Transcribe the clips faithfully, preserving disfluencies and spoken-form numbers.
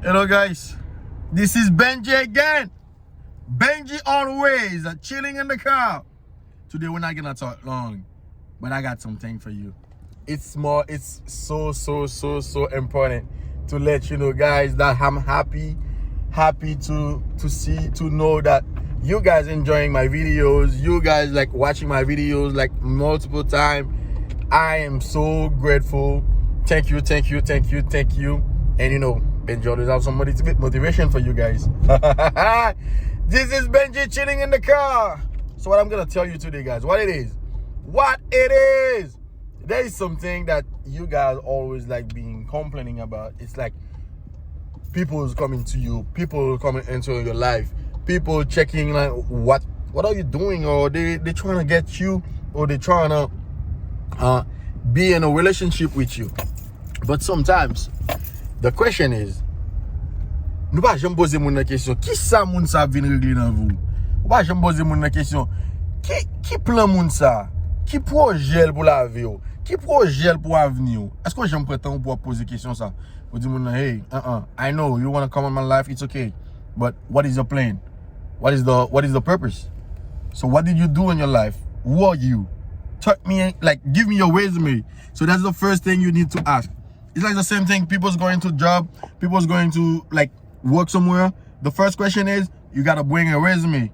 Hello guys, this is Benji again. Benji always uh, chilling in the car. Today we're not gonna talk long, but I got something for you. It's more, it's so, so, so, so important to let you know, guys, that I'm happy, happy to to see, to know that you guys enjoying my videos, you guys like watching my videos like multiple time. I am so grateful. Thank you, thank you, thank you, thank you. And you know, Benji always have some motiva- motivation for you guys. This is Benji chilling in the car. So what I'm gonna tell you today, guys, what it is, what it is. There is something that you guys always like being complaining about. It's like people is coming to you, people coming into your life, people checking like what what are you doing, or they they trying to get you, or they trying to uh, be in a relationship with you. But sometimes the question is, nou pa janm poze moun nan kesyon, ki sa moun sa ap vin regle nan vi w? Ou pa janm poze moun nan kesyon, ki ki plan moun sa? Ki pwojè l pou lavi w? Ki pwojè l pou avni w? Èske w janm pran tan w pou w ap poze kesyon sa? Ou di moun nan, hey, uh-uh, I know you wanna come in my life, it's okay. But what is your plan? What is the what is the purpose? So what did you do in your life? Who are you? Talk me, like, give me your resume. So that's the first thing you need to ask. It's like the same thing. People's going to job. People's going to like work somewhere. The first question is you gotta bring a resume.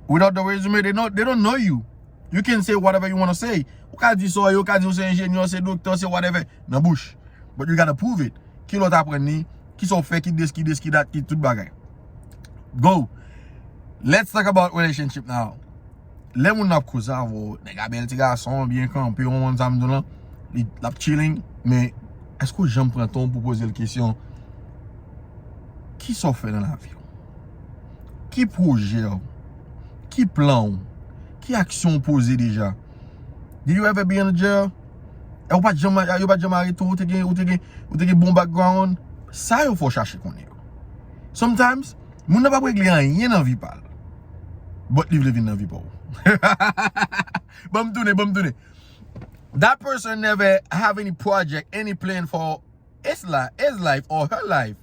Without the resume, they know they don't know you. You can say whatever you wanna say. Ou ka di sa w ye, ou ka di w se enjenyè, se doktè, se whatever nan bouch. But you gotta prove it. Ki lè w t aprann li, ki sa w fè, ki this, ki this, ki that, ki tout bagay. Go. Let's talk about relationship now. Lè moun nan ap koze avè w, nèg a bèl ti gason, byen kanpe, w konprann sa m di w lan, li l ap chilling, men èske w janm pran tan w pou poze l kesyon, ki sa w fè nan lavi w? Ki pwojè w? Ki plan w? Ki aksyon w poze deja? Did you ever be in a jail? E ou pa t janm, yo pa t janm arete w, ou te gen, ou te gen, ou te gen bon background. Sa yo fè w chache konnen yo. Sometimes, moun nan p ap regle anyen nan vi pa l. But li vle vin nan vi pa w. Ban m tounen, ban m tounen. That person never have any project, any plan for his, li- his life or her life.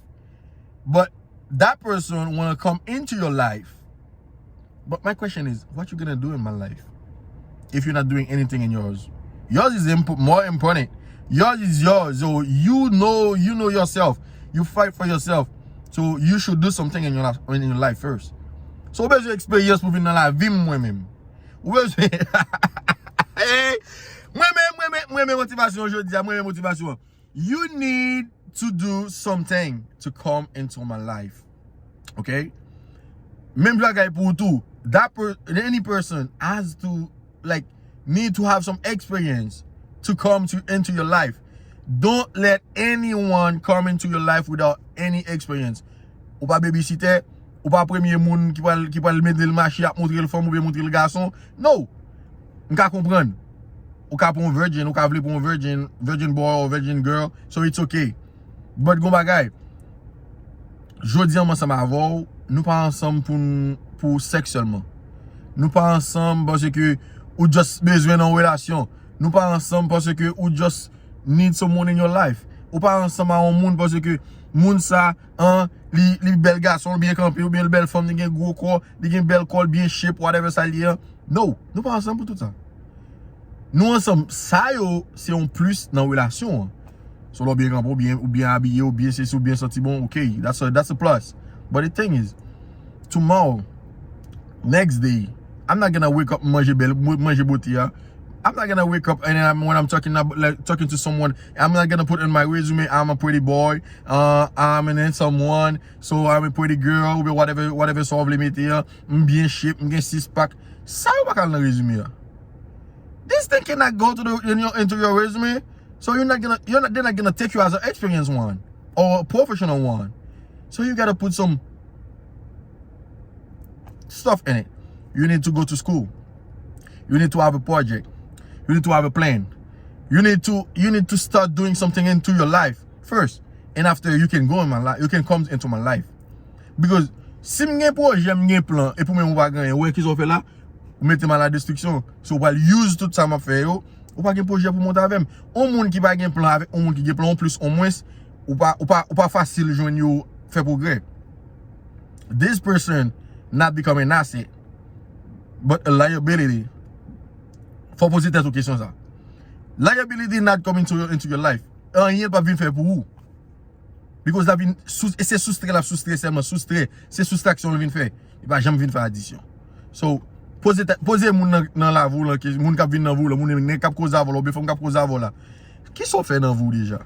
But that person wanna come into your life. But my question is, what you gonna do in my life if you're not doing anything in yours? Yours is imp- more important. Yours is yours. So you know, you know yourself. You fight for yourself. So you should do something in your life, in your life first. So ou bezwen eksperyans pou vin nan lavi m mwen menm. Ou bezwen Hey, mwen menm, mwen menm, mwen menm motivasyon jodi a, mwen menm motivasyon. You need to do something to come into my life. Okay? Menm bagay pou ou tou. That per- any person has to like need to have some experience to come to into your life. Don't let anyone come into your life without any experience. Ou pa babysitè, ou pa premye moun ki pral ki pral mete l mache ap montre l fanm oubyen montre l gason. No. M ka konprann. Ou ka pran yon virgin, ou ka vle pran yon virgin, virgin boy or virgin girl, so it's okay. But gon bagay, jodi a m ansanm avè w, nou pa ansanm pou n- pou sèks sèlman. Nou pa ansanm paske ou just bezwen nan yon relasyon. Nou pa ansanm paske ou just need someone in your life. Ou pa ansanm a yon moun paske moun sa an li li bèl gason, li byen kanpe, oubyen li bèl fanm, li gen gwo kò, li gen bèl kò, li byen shape, whatever sa li ye an. No, nou pa ansanm pou tout sa. Nou ansanm, sa yo se yon plis nan relasyon an. So lè w byen kanpe, ou byen, ou byen abiye, ou byen sesi, ou byen santi bon, okay, that's a, that's a plus. But the thing is, tomorrow, next day, I'm not gonna wake up manje bèl, manje bote a. I'm not gonna wake up and then I'm, when I'm talking about, like, talking to someone, I'm not gonna put in my resume, I'm a pretty boy, uh, I'm an handsome one, so I'm a pretty girl, oubyen whatever, whatever sa w vle mete a, m byen shape, m gen six pack. Sa yo pa ka al nan rezime a. This thing cannot go to the, in your, into your resume. So you're not gonna, you're not, they're not gonna take you as an experienced one or a professional one. So you gotta put some stuff in it. You need to go to school. You need to have a project. You need to have a plan. You need to you need to start doing something into your life first. And after you can go in my life, you can come into my life. Because si m gen pwojè, m gen plan, epi ou menm ou pa gen anyen, ou wè kisa w fè la, ou mete m a la destriksyon. So ou pral use tout sa m ap fè yo. Ou pa gen pwojè pou monte avè m. Yon moun ki pa gen plan avèk yon moun ki gen plan, yon plis, yon mwens, ou pa, ou pa, ou pa fasil jwenn yo fè pwogrè. This person not become an asset, but a liability. Fò w poze tèt ou kesyon sa. Liability not coming to your, into your life. Anyen l p ap vin fè pou ou. Because l ap vin sou, e se soustrè l ap soustrè sèlman, soustrè. Se soustraksyon l vin fè. Li pa janm vin fè adisyon. So, poze tèt, poze moun nan, nan lavi w lan, ke moun k ap vin nan vi w lan, moun nèg k ap koze avè w la, oubyen fanm k ap koze avè w la. Kisa w fè nan vi w deja?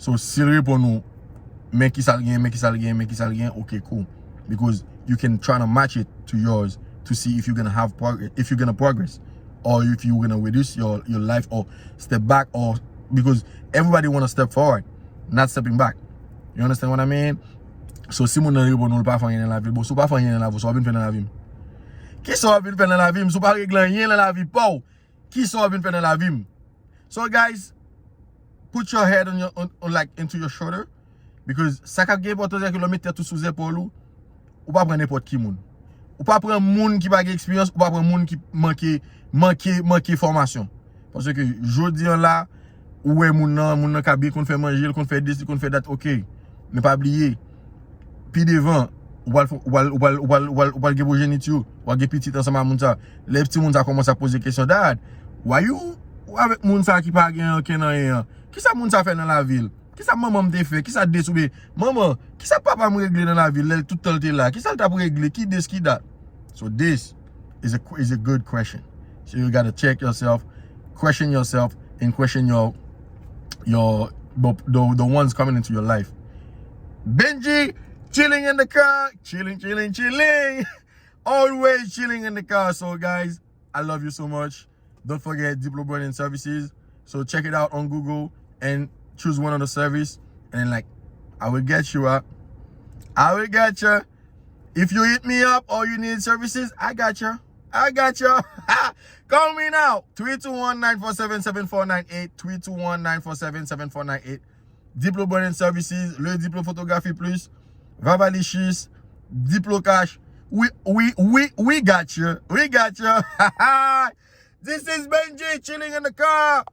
So, si l reponn ou, men kisa l gen, men kisa l gen, men kisa l gen, ok, cool. Because you can try to match it to yours to see if you're gonna have progress, if you're gonna progress, or if you're gonna reduce your, your life or step back, or because everybody wanna step forward, not stepping back. You understand what I mean? So, si moun nan reponn ou, l pa fè anyen nan lavi l, bon, si w pa fè anyen nan lavi w, sa w ap vin fè nan lavi m? Kisa w ap vin fè nan lavi m? Si w pa regle anyen nan lavi pa w, kisa w ap vin fè nan lavi m? So, guys, put your head on your, on, on, like, into your shoulder, because sa k ap gen enpòtans se ke lè w met tèt ou sou zepòl ou, ou pa pran nenpòt ki moun. Ou pa pran moun ki pa gen eksperyans, ou pa pran moun ki manke, manke, manke fòmasyon. Paske jodi an la, ou wè moun nan, moun nan ka byen konn fè manje, l konn fè this, li konn fè that, ok. Men pa bliye, pi devan, ou pral, ou pral, ou pral, ou pral, ou pral, ou pral gen pwojeniti, ou pral gen pitit ansanm ak moun sa. Lè timoun sa kòmanse ap poze kesyon, "Dad, why you, ou avèk moun sa ki pa gen ankenn anyen an? Kisa moun sa fè nan lavi l? Kisa manman m te fè? Kisa this oubyen manman, kisa papa m regle nan lavi l lè l tout tan l te la? Kisa l t ap regle? Ki this, ki that?" So this is a, is a good question. So you gotta check yourself, question yourself, and question your, your, the, the, the ones coming into your life. Benji, chilling in the car, chilling, chilling, chilling. Always chilling in the car. So, guys, I love you so much. Don't forget Diplo Branding Services. So check it out on Google and choose one of the service. And then, like, I will get you up. I will get you. If you hit me up or you need services, I got you. I got you. Call me now. Three two one, nine four seven, seven four nine eight. Three two one, nine four seven, seven four nine eight. Diplo Branding Services, le Diplo Photographie Plus, Vavalichis, Diplo Cash. We, we, we, we got you. We got you. This is Benji chilling in the car.